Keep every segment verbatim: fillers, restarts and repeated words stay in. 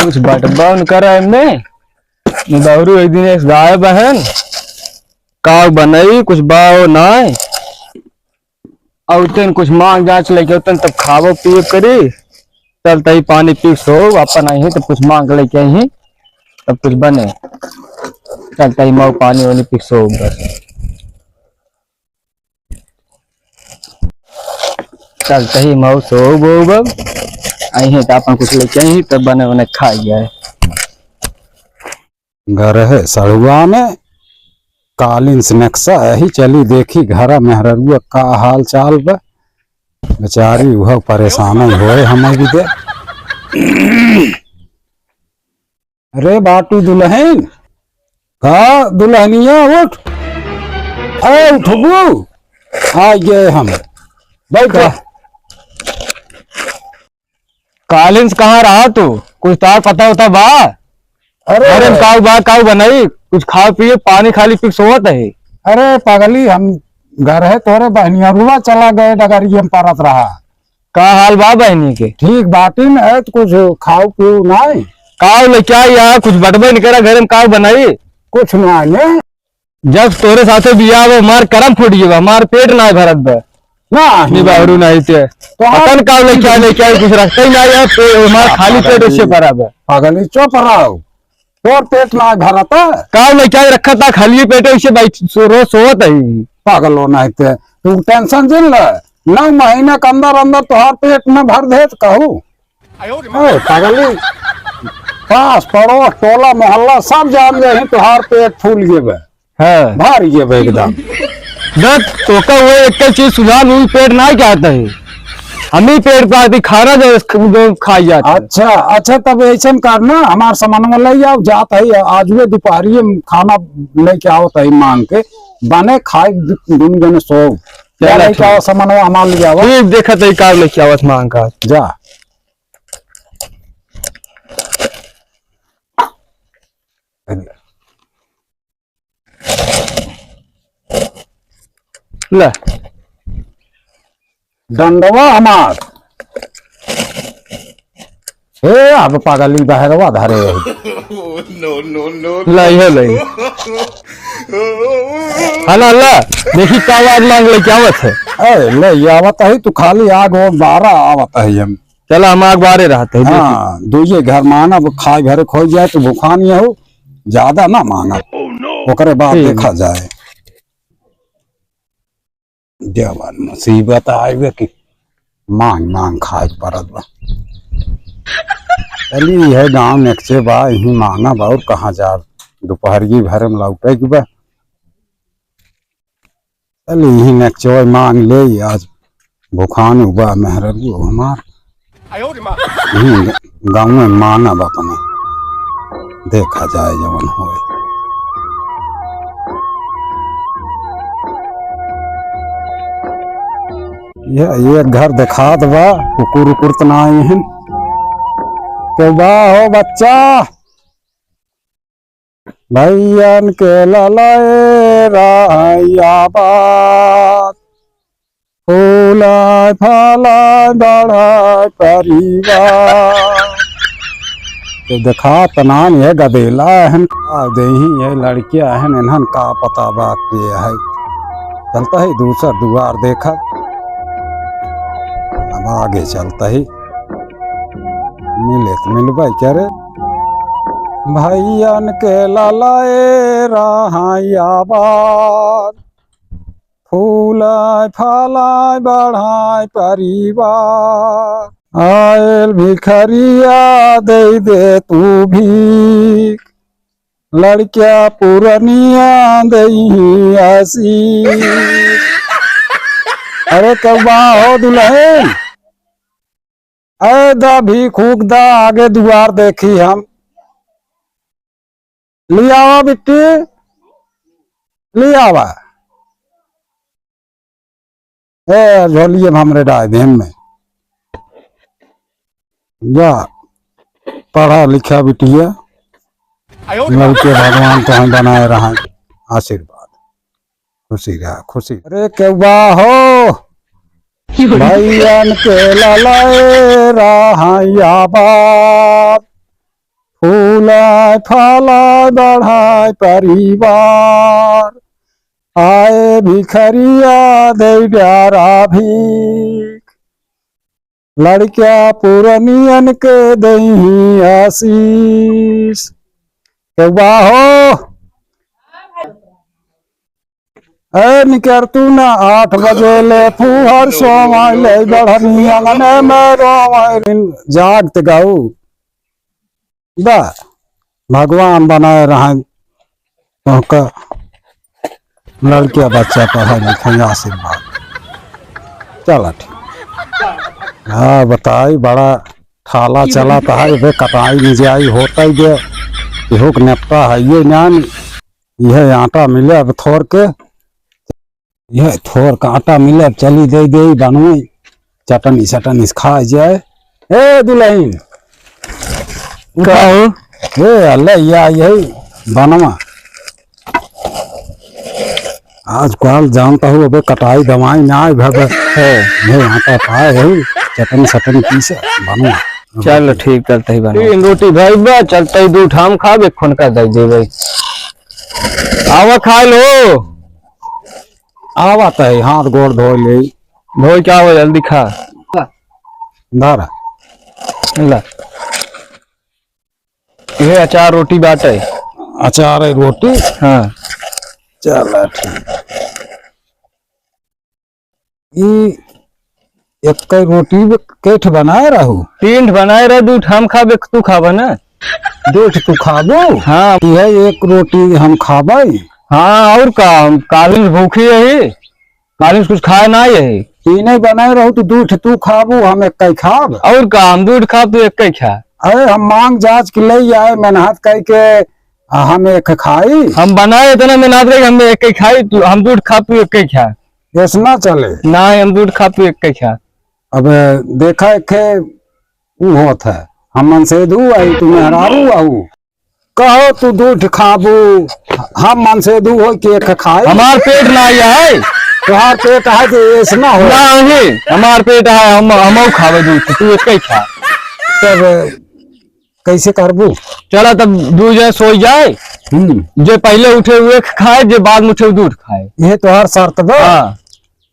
कुछ बटबा उनकर है में, निबहरु एक दिन एक गाय बहन, का बनई, कुछ बाओ नाय। अउतन कुछ मांग जांच लेके अउतन तब खाबो पिए करी। चलतही पानी पी सो, अपन आई हैं तब कुछ मांग लेके आई हैं, तब कुछ बने। चलतही मऊ पानी वानी पी सो बस। चलतही मऊ सो बो बब। आई हैं तो अपन कुछ लेके आई हैं, तब बने बने खाई जाए। घर है सड़ुआ में, कालीन से नक्शा यही चली देखी घरा मेहररुआ का हाल चाल बा। बेचारी उह परेशान होए हमें भी दे। अरे बाटू दुल्हन, का दुल्हनिया उठ, ए उठबू, आ गए हम, बैठ। का? कालिन से कहाँ रहा तू? कुछ तार पता होता बा? अरे अरे हम काऊ बा, काऊ बनाई? कुछ खाओ पिए, पानी खाली पी के सोवत है। अरे पगली, हम घर है तोरे बहनियरुआ चला गए, डगरिया में परत रहा। का हाल बा बहनी के? ठीक बाटी न है, तो कुछ खाओ पियो नाई। काऊ लेके आई यार, कुछ बटबे नहीं करा घर में, काऊ बनाई? कुछ ना है। जब तोरे साथे बियाह बा, हमार करम फूट गया बा, हमार पेट ना भरत बा। ना, निबहरु नहीं ते। तो हम पता न का लेके आ, लेके आ, कुछ रखते ही ना यार, पे-, हमार हाँ, खाली पेट पागल ऐसे ही। पड़ा बा। पागल ही चुप रहो। तोर पेट ना भरत है। का लेके आ रखा था, खाली पेट ऐसे बैठ, सो-, रोज सोवत है। पागल हो नहीं ते। तू tension जिन ले। नौ महीना के अंदर अंदर तोहार पेट में भर दे तो कहू। ए, पगली, पास पड़ोस, टोला मोहल्ला सब जान गए हैं, तोहार पेट फूल गए बा। हाँ। भर गए बा एकदम। देख, तोका वो एक चीज सुझाव, वो पेट ना कहता है, हम ही पेट पाती खाना जो, जो खाई जाता है। अच्छा, अच्छा, तब ऐसन करना, हमार सामान ले आओ, जात है, आज वे दोपहरी में खाना लेके आओ, तही मांग के, बने खाए, दु-, दुनू जने सो। चला, क्या लेके ठीक। आओ, सामान हमार ले आओ। ठीक, देखत है, का लेके आवत मांग का। जा। ले। डंडवा हमार। ए, अब पगली बहरवा धरे है। No, no, no, no। ले, ये ले। हला, ला। देखी का आवाज मांग ले, क्या आवत है? ए, ले, ये आवत है, तू खाली आग और बारह आवत है हम। चला, हम आग बारे रहत है, देखी। हाँ, दुइये घर मांगब, खाए भरे खोई जाए तो भुखान ये हो, ज्यादा ना मांगब। Oh, no। ओकरे बाद ठीक। देखा जाए। जवन मुसीबत आवे कि मांग मांग खाए के पड़त बा। चली, यह गाँव नेकचे बा, यहीं मांगब और कहाँ जाब? दोपहरिये भर में लौटे के बा। चल, यही नेकचोय मांग ले, आज भुखान उबा मेहररुआ हमार। आयो रे माँ। यही गाँव में मांगब अपने, देखा जाए जवन होए। ये, ये घर देखात बा, कुकुर उकुर त ना आए हैं। के बा हो बच्चा? भैयन के ललय रहैया बात, फूलय फलय बढ़य परिवार। तो देखा तनान ये गदेला हन का देही, ये लड़किया हन, इन्हन का पता बा के है। चलता है दूसर दुआर देखा, अब आगे चलता है। मिले त मिलबे करे। भैयन के ललय रहैया बार, फूलय फलय बढ़य परिवार। आयल भिखरिया दे दे तू भीख, लड़किया पुरनिया देही आशीष। अरे कौआ हो दुल्हन, ए दा भीख उख दा, आगे दुआर देखी हम। लियावा बिट्टी, लियावा। ए, झोलिए में हमरे डाल दे में। जा, पढ़ा लिखा बिटिया। आयो रे लड़के भगवान तो हम बनाए रहा। आशीर्वाद। खुशी रहा, खुशी। अरे केवा हो, भैयन के ललय रहैया बार, फूलाय फलाय बढ़ाय परिवार, आए भिखरिया दे डारा भीख, लड़किया पुरनियन के दही आशीष। के बा हो? ए, निकर तू ना, आठ बजे ले फूहर सोवाई ले, बढ़नी अंगने में रोवाई। जागत गाऊ। बा, भगवान बनाए रहें, तोहका लड़किया बच्चा पढ़े लिखे, आशीर्वाद। चला ठीक। हाँ, बताई, बड़ा ठाला चला तो है, बे कटाई में जाई होता ही बे, इहुक नेपटा है ये नान। यह आटा मिले अब थोर के, यह थोर का आटा मिले, अब चली दे दे बनवे, चटनी सटनी से खा जाए। ए दुल्हन, का हो? ए अल्लाह, या यही बनवा। आजकल जानता हूँ, अबे कटाई दवाई ना आए, भे, भे। है। ये आटा पाए है, चटनी सटनी पीसे बनवा। चल ठीक, चलते ही बनवा। तीन रोटी भाई बा, चलते ही दू ठाम खाब, एक खुनका दे दे भाई। आवा खा लो। आवत है, हाथ गोड़ धो ले। धोई क्या हो, जल्दी खा। धर। ला। ये अचार रोटी बाटे। अचार है रोटी? हाँ। चला ठीक। ई एक रोटी कै ठे बनाए रहू? तीन ठे बनाए रह, दू ठे हम खाबे, एक तू खाबे ना। दू ठे तू खाबू? हाँ। यह एक रोटी हम खाबे। हाँ, और का, हम कालिन भूखी रही, कालिन कुछ खाए ना यही। तीन ही बनाए रहू तो दू ठे तू खाबू, हम एक ही खाब। और का, हम दू ठे खाब, तू एक ही खा। अरे हम मांग जांच के ले आए, मेहनत करके, आ, हम एक खाई। हम बनाए इतना मेहनत करके, हम एक ही खाई, तू, हम दू ठे खाब, तू एक ही खा। ऐसा ना चले। ना, हम दू ठे खाब, तू एक ही खा। अब देखा एक खे ऊ होत है, हम मनसेधू आई, तू मेहरारू आऊ। कहो तू दू ठे खाबू, हम मनसेधू हो के एक खाई। हमार पेट ना है। तोहार पेट है तो ऐसे ना हो। नहीं, हमार पेट है, हम, हमहू खाबे दू ठे, तू एक ही खा। तब कैसे करबू? चला तब दू जने सोई जाए। हम्म। जे पहले उठे उ एक खाए, जे बाद में उठे उ दू ठे खाए। ये तोहार शर्त बा? हाँ।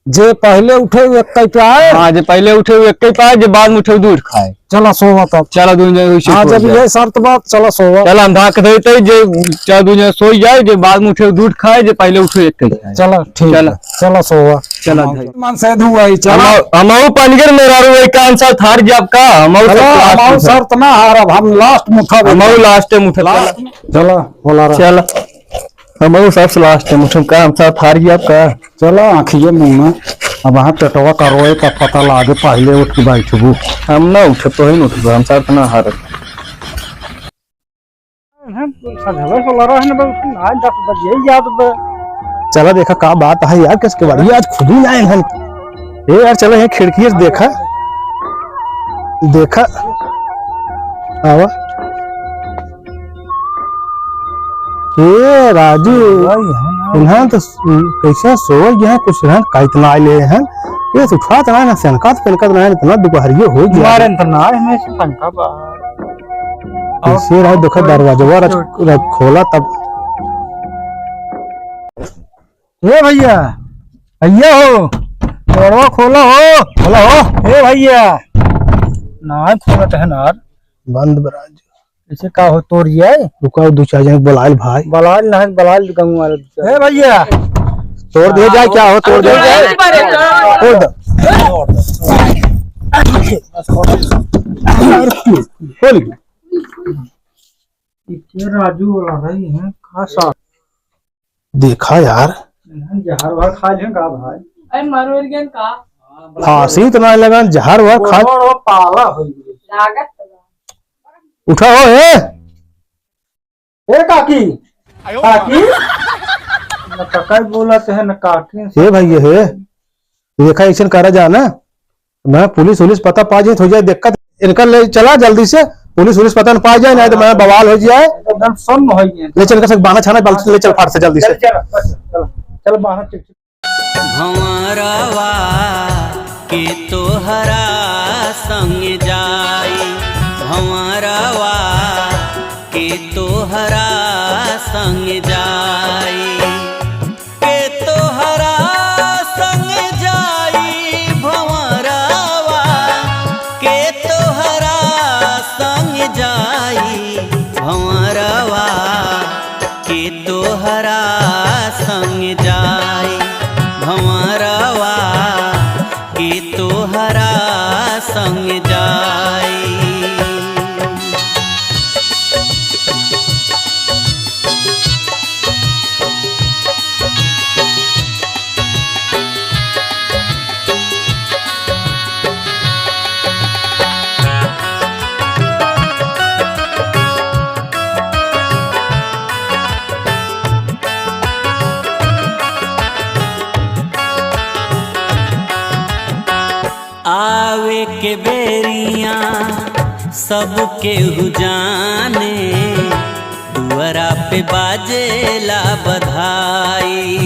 जे पहले उठे उ एक ही पाए। हाँ, जे पहले उठे उ एक ही पाए, जे बाद में उठे उ दू ठे खाए। चला सोवा तब। चला दू जने वैसे हाँ, सोई जब जाए। ये शर्त बा, चला सोवा। चला हम धाक देते, जे चला दू जने सोई जाए, जे बाद में उठे उ दू ठे खाए, जे पहले उठे उ एक ही खाए। चला ठीक चला। है, चला सोवा। चला हम भाई। मनसेधू आई, चला। हम, हमहू पनगर मेहरारू वही काम साथ हार गया आपका, हमहू चला, सब last हमहू में शर्त ना हारब, हम last में उठब। हमहू last में उठब, last चला। में। चला, बोला रहा। चला। हमहू सबसे last में उठब, का हम साथ हार गया आपका? चला, आँखिए मुँह में। अब वहाँ पेटवा का रोए का पता लागे, पहले उठ के बैठबू। हम ना उठब, तो ही ना उठब, हम साथ ना हारब। हम सजवे से लड़ा है ना बे, उठ ना, दस बजे याद बे। चला देखा का बात है यार, किसके बारे में आज खुद ही आए हैं। ए यार, चला ये खिड़की से देखा, देखा, आवा। ए राजू, भाई, हाँ। इन्हां तो कैसे सो गया, कुछ रहन काइत ना आइले हैं। ये तो उठा तो ना, ना सेनका तो पेनका तो ना, इतना दुपहरियो हो गया। मारे तो ना, हमें से पंखा बा। कैसे रहा, देखा दरवाजवा रख, रख खोला तब। ए भैया, भैया हो, दरवा खोला हो, खोला हो। ए भैया, ना खोलत है ना। बंद बराज। ऐसे का हो, तोड़ जाए? रुका, दो चार जने बुलाइल भाई। बुलाइल ना, बुलाइल गाँव वाले दो चार। ए भैया। तोड़ दिया जाए, क्या हो, तोड़ दिया जाए? तोड़ दो। खोल। ये राजू वाला भाई है, का सा? देखा यार। जहर भर खा लें का भाई? अरे मरोर गन का? फांसी तो ना लगा, जहर भर खा। वो पाला हो गया। लागत तो बा। उठा हो, ए। ए काकी। काकी। न काका बोलत है, न काकी। ए भाई, ये है। देखा, ऐसन करा जा ना। मैं पुलिस उलिस पता पा जाए तो हो जाए दिक्कत। इनका ले चला जल्दी से, पुलिस उलिस पता न पा जाए, नहीं तो मैं बवाल हो जाए। एकदम सुन्न हो गए। ले चल, इनका सब बाना छाना, बल-, ले चल फट से जल्दी से। चल, चल, चल, चल, बाना चल, चल। भंवरवा के तोहरा संग जाई, भंवरवा तोहरा संग जाई भंवरवा, के तोहरा संग जाई भंवरवा, के तोहरा संग जाई। आवे के बेरिया सब केहू जाने, दुअरा पे बाजेला बधाई।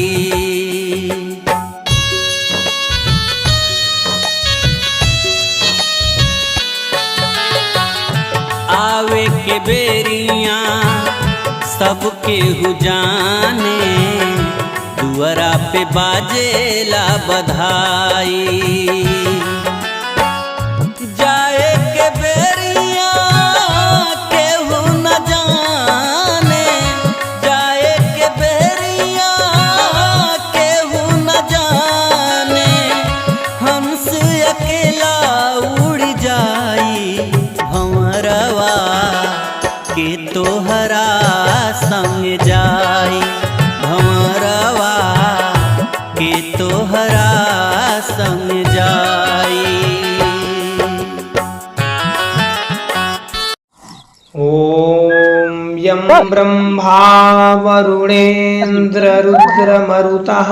आवे के बेरिया सब केहू जाने, दुअरा पे बाजेला बधाई। जाए के बेरिया केहू न जाने, जाए के बेरिया केहू न जाने, हंस अकेला उड़ जाई भंवरवा, के तोहरा संग जाई भंवरवा, के तोहरा संग जाई। ॐ यं ब्रह्मा वरुणेन्द्ररुद्रमरुतः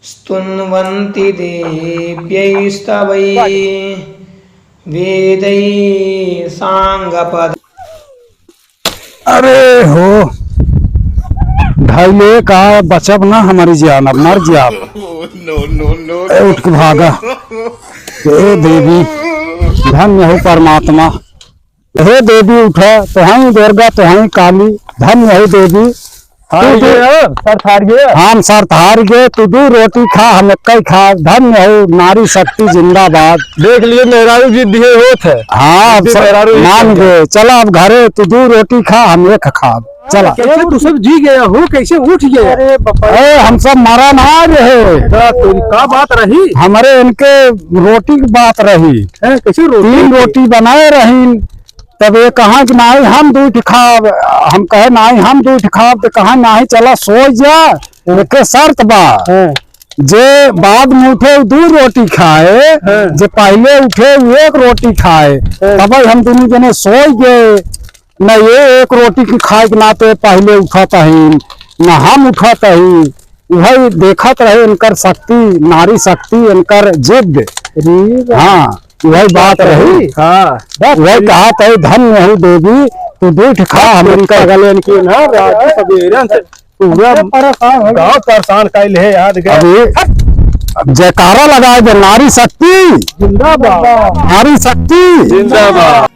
स्तुन्वन्ति देव्यैस्तवैः वेदैः साङ्गपद। अरे हो, धइले का बचब ना हमारी जान, अब मर जाब। ए, उठ के भागा। हे देवी, धन्य हो परमात्मा। हे देवी उठा, तोहई दुर्गा, तोहई काली, धन्य हो देवी। ठार तू दू गए, सर ठार गए। हम सर ठार गए, तू दू रोटी खा, हम एक्कई खा। धन्य हो नारी शक्ति जिंदाबाद। देख लिए मेहरारू जी दिए होत है। हाँ, अब जिद्दी सब मेहरारू जी मान कर गए। चला अब घरे, तू दू रोटी खा, हम एक खाब। चला। कैसे तू सब जी गया हो, कैसे उठ गया? अरे बापा। ए, हम सब मरा ना रहे। का तोरी का बात रही? हमरे इनके रोटी की बात रही। हैं, कैसे रोटी? तीन रोटी बनाए रही। तब ये कहा कि नाहीं हम दुइ ठे खाब, हम कहे नाहीं हम दुइ ठे खाब, तो कहा नाहीं चला सोइ जा, हाँ। एके शर्त बा। हाँ। जे बाद में उठे उ दुइ रोटी खाए, हाँ। जे पहिले उठे उ एक रोटी खाए, हाँ। तब हम दुनों जने सोइ गए। न ये एक रोटी की खाए के नाते पहिले उठत ही, न हम उठत ही। उहई देखत रहे इनकर शक्ति, नारी शक्ति, इनकर जिद। अरे वाह। हाँ, उहई बात रही। हाँ। बस उहई कहा तई, धन्य हो देवी, तू दुइ ठे खा, हम इनकर बगल इनकी ना, रात सबेरे से पूरा परेशान हो गए। गाँव परेशान कइल है याद गए। अभी अब जयकारा लगाए दे, नारी शक्ति जिंदाबाद। नारी शक्ति जिंदाबाद।